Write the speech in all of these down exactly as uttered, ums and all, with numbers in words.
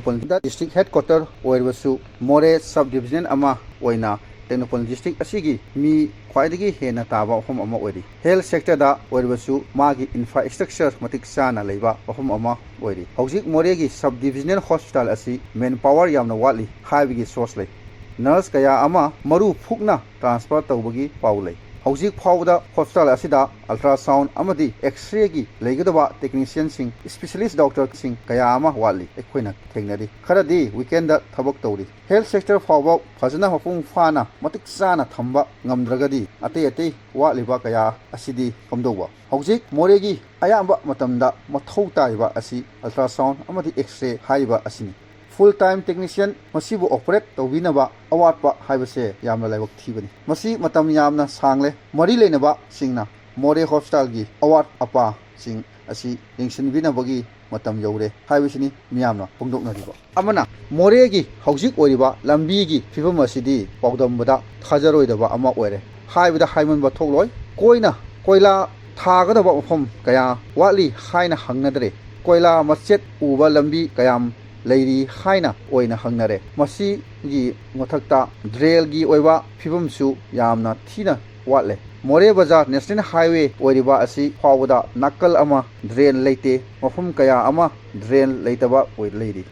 ꯇꯦꯡꯅꯧꯄꯜꯗ district headquarter ꯑꯣꯏꯔꯕꯁꯨ ꯃꯣꯔꯦ sub division ꯑꯃ ꯑꯣꯏꯅ ꯇꯦꯡꯅꯧꯄꯜ district ꯑꯁꯤꯒꯤ ꯃꯤ ꯈ꯭ꯋꯥꯏꯗꯒꯤ ꯍꯦꯟꯅ ꯇꯥꯕ ꯃꯐꯝ ꯑꯃ ꯑꯣꯏꯔꯤ꯫ Health sectorꯗ ꯑꯣꯏꯔꯕꯁꯨ ꯃꯥꯒꯤ infrastructure ꯃꯇꯤꯛ ꯆꯥꯅ ꯂꯩꯕ ꯃꯐꯝ ꯑꯃ ꯑꯣꯏꯔꯤ꯫ ꯍꯧꯖꯤꯛ ꯃꯣꯔꯦꯒꯤ sub divisional hospital ꯑꯁꯤ manpower ꯌꯥꯝꯅ ꯋꯥꯠꯂꯤ ꯍꯥꯏꯕꯒꯤ source ꯂꯩ꯫ Nurse ꯀꯌꯥ ꯑꯃ ꯃꯔꯨ ꯐꯨꯛꯅ transfer ꯇꯧꯕꯒꯤ ꯄꯥꯎ ꯂꯩ꯫ ꯍꯧꯖꯤꯛ ꯐꯥꯎꯕꯗ hospital ꯑꯁꯤꯗ ultrasound ꯑꯃꯗꯤ X-rayꯒꯤ ꯂꯩꯒꯗꯕ technicianꯁꯤꯡ, specialist doctorꯁꯤꯡ ꯀꯌꯥ ꯑꯃ ꯋꯥꯠꯂꯤ꯫ ꯑꯩꯈꯣꯏꯅ ꯊꯦꯡꯅꯔꯤ꯫ ꯈꯔꯗꯤ weekendꯗ ꯊꯕꯛ ꯇꯧꯔꯤ꯫ Health sector ꯐꯥꯎꯕ ꯐꯖꯅ ꯃꯄꯨꯡ ꯐꯥꯅ ꯃꯇꯤꯛ ꯆꯥꯅ ꯊꯝꯕ ꯉꯝꯗ꯭ꯔꯒꯗꯤ ꯑꯇꯩ ꯑꯇꯩ ꯋꯥꯠꯂꯤꯕ ꯀꯌꯥ ꯑꯁꯤꯗꯤ ꯀꯝꯗꯧꯕ? ꯍꯧꯖꯤꯛ ꯃꯣꯔꯦꯒꯤ ꯑꯌꯥꯝꯕ ꯃꯇꯝꯗ ꯃꯊꯧ ꯇꯥꯔꯤꯕ ꯑꯁꯤ ultrasound ꯑꯃꯗꯤ X-ray ꯍꯥꯏꯔꯤꯕ ꯑꯁꯤꯅꯤ꯫ Full time technician ꯃꯁꯤꯕꯨ operate ꯇꯧꯕꯤꯅꯕ ꯑꯋꯥꯠꯄ ꯍꯥꯏꯕꯁꯦ ꯌꯥꯝꯅ ꯂꯥꯏꯕꯛ ꯊꯤꯕꯅꯤ꯫ ꯃꯁꯤ ꯃꯇꯝ ꯌꯥꯝꯅ ꯁꯥꯡꯂꯦ꯫ ꯃꯔꯤ ꯂꯩꯅꯕꯁꯤꯡꯅ ꯃꯣꯔꯦ hospitalꯒꯤ ꯑꯋꯥꯠ ꯑꯄꯥꯁꯤꯡ ꯑꯁꯤ ꯌꯦꯡꯁꯤꯟꯕꯤꯅꯕꯒꯤ ꯃꯇꯝ ꯌꯧꯔꯦ ꯍꯥꯏꯕꯁꯤꯅꯤ ꯃꯤꯌꯥꯝꯅ ꯐꯣꯡꯗꯣꯛꯅꯔꯤꯕ꯫ ꯑꯃꯅ, ꯃꯣꯔꯦꯒꯤ ꯍꯧꯖꯤꯛ ꯑꯣꯏꯔꯤꯕ ꯂꯝꯕꯤꯒꯤ ꯐꯤꯕꯝ ꯑꯁꯤꯗꯤ ꯄꯥꯎꯗꯝꯕꯗ ꯊꯥꯖꯔꯣꯏꯗꯕ ꯑꯃ ꯑꯣꯏꯔꯦ꯫ ꯍꯥꯏꯕꯗ ꯍꯥꯏꯃꯟꯕ ꯊꯣꯛꯂꯣꯏ꯫ ꯀꯣꯏꯅ ꯀꯣꯏꯂꯥ ꯊꯥꯒꯗꯕ ꯃꯐꯝ ꯀꯌꯥ ꯋꯥꯠꯂꯤ ꯍꯥꯏꯅ ꯍꯪꯅꯗ꯭ꯔꯦ꯫ ꯀꯣꯏꯂꯥ ꯃꯆꯦꯠ ꯎꯕ ꯂꯝꯕꯤ ꯀꯌꯥꯝ ꯂꯩꯔꯤ ꯍꯥꯏꯅ ꯑꯣꯏꯅ ꯍꯪꯅꯔꯦ꯫ ꯃꯁꯤꯒꯤ ꯃꯊꯛꯇ drainꯒꯤ ꯑꯣꯏꯕ ꯐꯤꯕꯝꯁꯨ ꯌꯥꯝꯅ ꯊꯤꯅ ꯋꯥꯠꯂꯦ꯫ ꯃꯣꯔꯦ ꯕꯖꯥꯔ National Highway ꯑꯣꯏꯔꯤꯕ ꯑꯁꯤ ꯐꯥꯎꯕꯗ ꯅꯥꯀꯜ ꯑꯃ drain ꯂꯩꯇꯦ, ꯃꯐꯝ ꯀꯌꯥ ꯑꯃ drain ꯂꯩꯇꯕ ꯑꯣꯏ ꯂꯩꯔꯤ꯫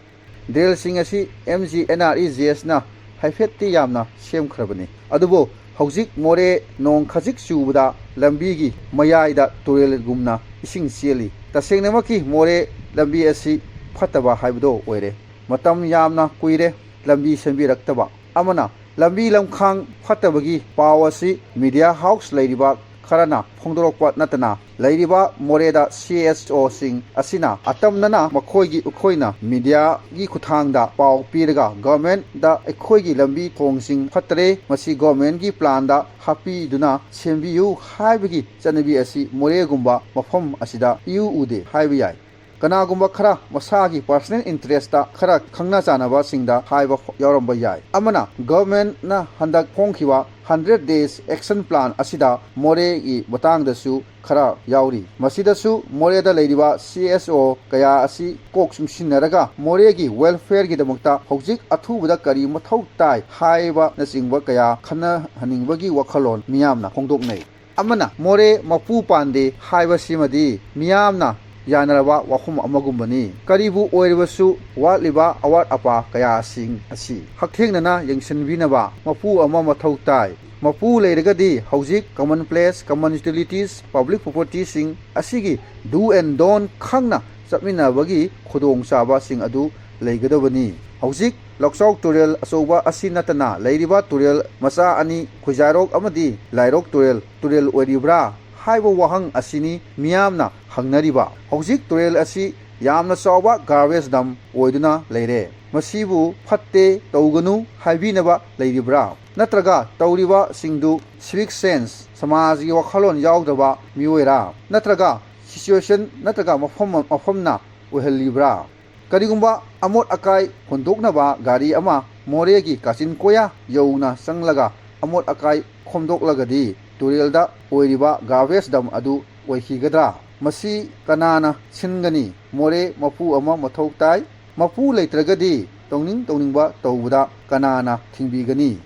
Drainꯁꯤꯡ ꯑꯁꯤ M G N R E G Sꯅ ꯍꯥꯏꯐꯦꯠꯇꯤ ꯌꯥꯝꯅ ꯁꯦꯝꯈ꯭ꯔꯕꯅꯤ, ꯑꯗꯨꯕꯨ ꯍꯧꯖꯤꯛ ꯃꯣꯔꯦ ꯅꯣꯡ ꯈꯖꯤꯛ ꯆꯨꯕꯗ ꯂꯝꯕꯤꯒꯤ ꯃꯌꯥꯏꯗ ꯇꯨꯔꯦꯜꯒꯨꯝꯅ ꯏꯁꯤꯡ ꯆꯦꯜꯂꯤ꯫ ꯇꯁꯦꯡꯅꯃꯛꯀꯤ ꯃꯣꯔꯦ ꯂꯝꯕꯤ ꯑꯁꯤ ꯐꯠꯇꯕ ꯍꯥꯏꯕꯗꯨ ꯑꯣꯏꯔꯦ꯫ ꯃꯇꯝ ꯌꯥꯝꯅ ꯀꯨꯏꯔꯦ ꯂꯝꯕꯤ ꯁꯦꯝꯕꯤꯔꯛꯇꯕ꯫ ꯑꯃꯅ, ꯂꯝꯕꯤ ꯂꯝꯈꯥꯡ ꯐꯠꯇꯕꯒꯤ ꯄꯥꯎ ꯑꯁꯤ media house ꯂꯩꯔꯤꯕ ꯈꯔꯅ ꯐꯣꯡꯗꯣꯔꯛꯄ ꯅꯠꯇꯅ, ꯂꯩꯔꯤꯕ ꯃꯣꯔꯦꯗ C S Oꯁꯤꯡ ꯑꯁꯤꯅ ꯑꯇꯝꯅꯅ ꯃꯈꯣꯏꯒꯤ, ꯑꯩꯈꯣꯏꯅ mediaꯒꯤ ꯈꯨꯠꯊꯥꯡꯗ ꯄꯥꯎ ꯄꯤꯔꯒ governmentꯗ ꯑꯩꯈꯣꯏꯒꯤ ꯂꯝꯕꯤ ꯊꯣꯡꯁꯤꯡ ꯐꯠꯇꯔꯦ, ꯃꯁꯤ governmentꯀꯤ planꯗ ꯍꯥꯞꯄꯤꯗꯨꯅ ꯁꯦꯝꯕꯤꯌꯨ ꯍꯥꯏꯕꯒꯤ ꯆꯠꯅꯕꯤ ꯑꯁꯤ ꯃꯣꯔꯦꯒꯨꯝꯕ ꯃꯐꯝ ꯑꯁꯤꯗ ꯏꯎ ꯎꯗꯦ ꯍꯥꯏꯕ ꯌꯥꯏ꯫ ꯀꯅꯥꯒꯨꯝꯕ ꯈꯔ ꯃꯁꯥꯒꯤ personal interest ꯈꯔ ꯈꯪꯅ ꯆꯥꯟꯅꯕꯁꯤꯡꯗ ꯍꯥꯏꯕ ꯌꯥꯎꯔꯝꯕ ꯌꯥꯏ꯫ ꯑꯃꯅ, government ꯅ ꯍꯟꯗꯛ ꯐꯣꯡꯈꯤꯕ hundred days action plan ꯑꯁꯤꯗ ꯃꯣꯔꯦꯒꯤ ꯃꯇꯥꯡꯗꯁꯨ ꯈꯔ ꯌꯥꯎꯔꯤ꯫ ꯃꯁꯤꯗꯁꯨ ꯃꯣꯔꯦꯗ ꯂꯩꯔꯤꯕ C S O ꯀꯌꯥ ꯑꯁꯤ ꯀꯣꯛ ꯆꯨꯡꯁꯤꯟꯅꯔꯒ ꯃꯣꯔꯦꯒꯤ welfare ꯒꯤꯗꯃꯛꯇ ꯍꯧꯖꯤꯛ ꯑꯊꯨꯕꯗ ꯀꯔꯤ ꯃꯊꯧ ꯇꯥꯏ ꯍꯥꯏꯕꯅꯆꯤꯡꯕ ꯀꯌꯥ ꯈꯟꯅꯍꯟꯅꯤꯡꯕꯒꯤ ꯋꯥꯈꯜꯂꯣꯟ ꯃꯤꯌꯥꯝꯅ ꯐꯣꯡꯗꯣꯛꯅꯩ꯫ ꯑꯃꯅ, ꯃꯣꯔꯦ ꯃꯄꯨ ꯄꯥꯟꯗꯦ ꯍꯥꯏꯕꯁꯤꯃꯗꯤ ꯃꯤꯌꯥꯝꯅ ꯌꯥꯅꯔꯕ ꯋꯥꯐꯝ ꯑꯃꯒꯨꯝꯕꯅꯤ꯫ ꯀꯔꯤꯕꯨ ꯑꯣꯏꯔꯕꯁꯨ, ꯋꯥꯠꯂꯤꯕ ꯑꯋꯥꯠ ꯑꯄꯥ ꯀꯌꯥꯁꯤꯡ ꯑꯁꯤ ꯍꯛꯊꯦꯡꯅꯅ ꯌꯦꯡꯁꯤꯟꯕꯤꯅꯕ ꯃꯄꯨ ꯑꯃ ꯃꯊꯧ ꯇꯥꯏ꯫ ꯃꯄꯨ ꯂꯩꯔꯒꯗꯤ ꯍꯧꯖꯤꯛ common place, common utilities, public property ꯁꯤꯡ ꯑꯁꯤꯒꯤ do and don't ꯈꯪꯅ ꯆꯠꯃꯤꯟꯅꯕꯒꯤ ꯈꯨꯗꯣꯡꯆꯥꯕꯁꯤꯡ ꯑꯗꯨ ꯂꯩꯒꯗꯕꯅꯤ꯫ ꯍꯧꯖꯤꯛ ꯂꯧꯆꯥꯎ ꯇꯨꯔꯦꯜ ꯑꯆꯧꯕ ꯑꯁꯤ ꯅꯠꯇꯅ ꯂꯩꯔꯤꯕ ꯇꯨꯔꯦꯜ ꯃꯆꯥ ꯑꯅꯤ, ꯈꯨꯖꯥꯏꯔꯣꯛ ꯑꯃꯗꯤ ꯂꯥꯏꯔꯣꯛ ꯇꯨꯔꯦꯜ, ꯇꯨꯔꯦꯜ ꯑꯣꯏꯔꯤꯕ꯭ꯔꯥ ꯍꯥꯏꯕ ꯋꯥꯍꯪ ꯑꯁꯤꯅꯤ ꯃꯤꯌꯥꯝꯅ ꯍꯪꯅꯔꯤꯕ꯫ ꯍꯧꯖꯤꯛ ꯇꯨꯔꯦꯜ ꯑꯁꯤ ꯌꯥꯝꯅ ꯆꯥꯎꯕ garbage dump ꯑꯣꯏꯗꯨꯅ ꯂꯩꯔꯦ꯫ ꯃꯁꯤꯕꯨ ꯐꯠꯇꯦ, ꯇꯧꯒꯅꯨ ꯍꯥꯏꯕꯤꯅꯕ ꯂꯩꯔꯤꯕ꯭ꯔꯥ? ꯅꯠꯇ꯭ꯔꯒ ꯇꯧꯔꯤꯕꯁꯤꯡꯗꯨ civic sense, ꯁꯃꯥꯖꯒꯤ ꯋꯥꯈꯜꯂꯣꯟ ꯌꯥꯎꯗꯕ ꯃꯤꯑꯣꯏꯔꯥ? ꯅꯠꯇ꯭ꯔꯒ situation ꯅꯠꯇ꯭ꯔꯒ ꯃꯐꯝ, ꯃꯐꯝꯅ ꯑꯣꯏꯍꯜꯂꯤꯕ꯭ꯔꯥ? ꯀꯔꯤꯒꯨꯝꯕ ꯑꯃꯣꯠ ꯑꯀꯥꯏ ꯍꯨꯟꯗꯣꯛꯅꯕ ꯒꯥꯔꯤ ꯑꯃ ꯃꯣꯔꯦꯒꯤ ꯀꯥꯆꯤꯟ ꯀꯣꯌꯥ ꯌꯧꯅ ꯆꯪꯂꯒ ꯑꯃꯣꯠ ꯑꯀꯥꯏ ꯈꯣꯝꯗꯣꯛꯂꯒꯗꯤ ꯇꯨꯔꯦꯜꯗ ꯑꯣꯏꯔꯤꯕ garbage dump ꯑꯗꯨ ꯑꯣꯏꯈꯤꯒꯗ꯭ꯔꯥ? ꯃꯁꯤ ꯀꯅꯥꯅ ꯁꯤꯟꯒꯅꯤ? ꯃꯣꯔꯦ ꯃꯄꯨ ꯑꯃ ꯃꯊꯧ ꯇꯥꯏ꯫ ꯃꯄꯨ ꯂꯩꯇ꯭ꯔꯒꯗꯤ ꯇꯧꯅꯤꯡ ꯇꯧꯅꯤꯡꯕ ꯇꯧꯕꯗ ꯀꯅꯥꯅ ꯊꯤꯡꯕꯤꯒꯅꯤ?